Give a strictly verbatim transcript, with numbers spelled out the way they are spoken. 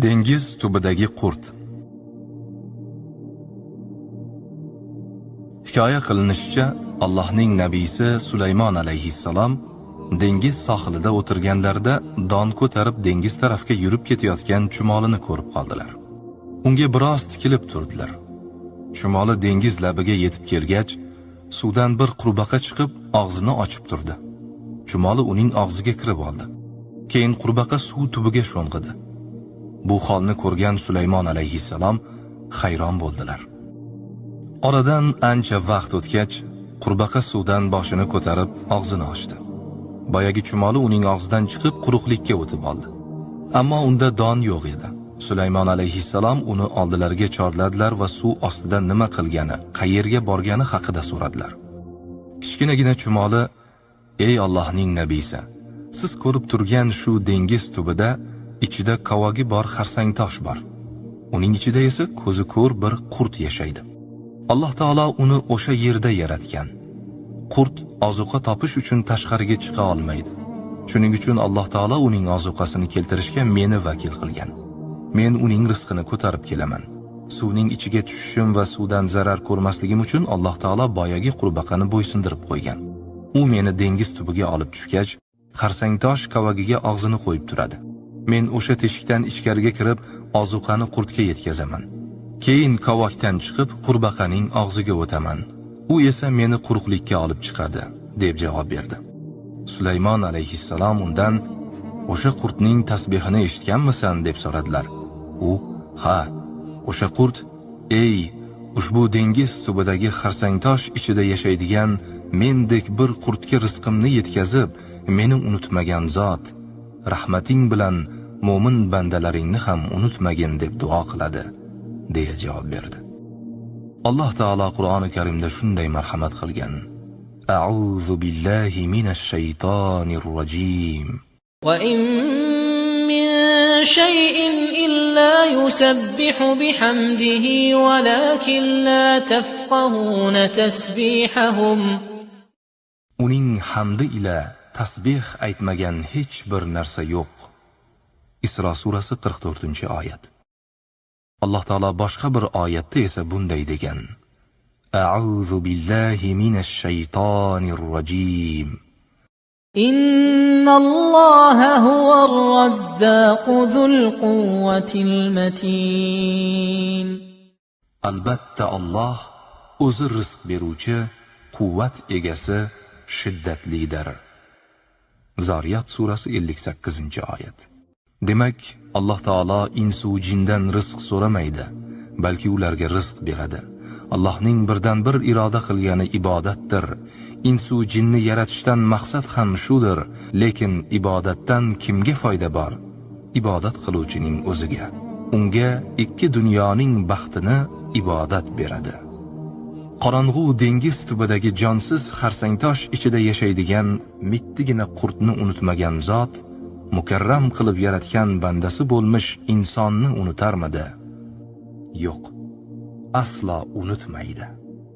دېڭىز تۈۋىدىكى قۇرت. ھېكايە قىلىنىشىچە، ئاللاھنىڭ نەبىيسى سۇلايمان ئەلەيھىسسالام دېڭىز ساھىلىدا ئولتۇرغانلاردا دان كۆتۈرۈپ دېڭىز تەرەپكە يۈرۈپ كېتىۋاتقان چۈمالىنى كۆرۈپ قالدىلار. ئۇنىڭغا بىراز تىكىلىپ تۇردىلار. چۈمالى دېڭىز لەبىگە يېتىپ كەلگەچ، سۇدىن بىر قۇرباقا چىقىپ، ئاغزىنى ئاچىپ تۇردى. چۈمالى ئۇنىڭ ئاغزىغا كىرىپ ئالدى. كېيىن قۇرباقا سۇ تۈۋىگە شۇڭغۇدى. بۇ ھالنى كۆرگەن سۇلايمان ئەلەيھىسسالام ھەيران بولدىلار. ئارىدىن ئانچە ۋاقىت ئۆتكەچ، قۇرباقا سۇدىن باشىنى كۆتۈرۈپ، ئاغزىنى ئاچتى. باياقى چۈمالى ئۇنىڭ ئاغزىدىن چىقىپ، قۇرۇقلۇققا ئۆتۈپ ئالدى. ئەمما ئۇندا دان يوق ئىدى. سۇلايمان ئەلەيھىسسالام ئۇنى ئالدىلىرىغا چاقىردىلار ۋە سۇ ئاستىدا نېمە قىلغىنى، قەيەرگە بارغىنى ھەققىدە سورىدىلار. كىچىككىنە چۈمالى، ئەي ئاللاھنىڭ نەبىيسى، سىز كۆرۈپ تۇرغان شۇ دېڭىز تۈۋىدە ئىچىدە كاۋاگى بار خەرسەڭ تاش بار. ئۇنىڭ ئىچىدە ئىسە كۆزى كۆر بىر قۇرت ياشايدۇ. ئاللاھ تائالا ئۇنى ئوشا يەردە ياراتقان. قۇرت ئازۇقا تاپىش ئۈچۈن تاشقىرىغا چىقا ئالمايدۇ. شۇنىڭ ئۈچۈن ئاللاھ تائالا ئۇنىڭ ئازۇقاسىنى كەلتۈرۈشكە مېنى ۋەكىل قىلغان. مەن ئۇنىڭ رىزقىنى كۆتۈرۈپ كېلىمەن. سۇنىڭ ئىچىگە چۈشۈشۈم ۋە سۇدىن زەرەر كۆرمەسلىكىم ئۈچۈن ئاللاھ تائالا باياقى قۇرباقىنى بويسۇندۇرۇپ قويغان. ئۇ مېنى دېڭىز تۈۋىگە ئالىپ چۈشكەچ، خەرسەڭ تاش كاۋاگىغا ئاغزىنى قويۇپ تۇرىدۇ. مەن ئوشا تېشىكتىن ئىچكەرىگە كىرىپ، ئازۇقانى قۇرتقا يەتكۈزىمەن. كېيىن كاۋاكتىن چىقىپ، قۇرباقانىڭ ئاغزىغا ئۆتىمەن. ئۇ ئىسە مېنى قۇرۇقلۇققا ئالىپ چىقىدۇ، دەپ جاۋاب بەردى. سۇلايمان ئەلەيھىسسالام ئۇندىن، ئوشا قۇرتنىڭ تەسبىھىنى ئېشىتكەنمىسەن؟ دەپ سورىدىلار. ئۇ، ھە، ئوشا قۇرت، ئەي، ئۇشبۇ دېڭىز تۈۋىدىكى خەرسەڭ تاش ئىچىدە ياشايدىغان مەندەك بىر قۇرتقا رىزقىمنى يەتكۈزۈپ، مېنى ئۇنتۇمىغان زات، رەھمىتىڭ بىلەن مۆمىن بەندىلىرىڭنى ھەم ئۇنتۇمىغىن، دەپ دۇئا قىلىدۇ، دېيە جاۋاب بەردى. ئاللاھ تائالا قۇرئانى كەرىمدە شۇنداق مەرھەمەت قىلغان: أعوذ بالله من الشيطان الرجيم. وإن من شيء إلا يسبح بحمده ولكن لا تفقهون تسبيحهم. ئۇنىڭ ھەمدى ئىلە تەسبىھ ئېيتمىگەن ھېچ بىر نەرسە يوق. ئىسرا سۈرىسى قىرىق تۆتىنچى ئايەت. ئاللاھ تائالا باشقا بىر ئايەتتە ئىسە بۇنداق دېگەن: أعوذ بالله من الشيطان الرجيم. إن الله هو الرزاق ذو القوة المتين. ئەلبەتتە، ئاللاھ ئۆزى رىزىق بېرىۋچى، قۇۋۋەت ئىگىسى، شىددەتلىدۇر. زارىيات سۈرىسى ئەللىك سەككىزىنچى ئايەت. دېمەك، ئاللاھ تائالا ئىنسۇ جىندىن رىزىق سورىمايدۇ، بەلكى ئۇلارغا رىزىق بېرىدۇ. ئاللاھنىڭ بىردىنبىر ئىرادە قىلغىنى ئىبادەتتۇر. ئىنسۇ جىننى يارىتىشتىن مەقسەت ھەم شۇدۇر، لېكىن ئىبادەتتىن كىمگە پايدا بار؟ ئىبادەت قىلغۇچىنىڭ ئۆزىگە. ئۇنىڭغا ئىككى دۇنيانىڭ بەختىنى ئىبادەت بېرىدۇ. قاراڭغۇ دېڭىز تۈۋىدىكى جانسىز خەرسەڭ تاش ئىچىدە ياشايدىغان مىتتىگىنە قۇرتنى ئۇنتۇمىغان زات، مۇكەررەم قىلىپ ياراتقان بەندىسى بولمىش ئىنساننى ئۇنتارمىدى؟ يوق، ئەسلا ئۇنتۇمايدۇ.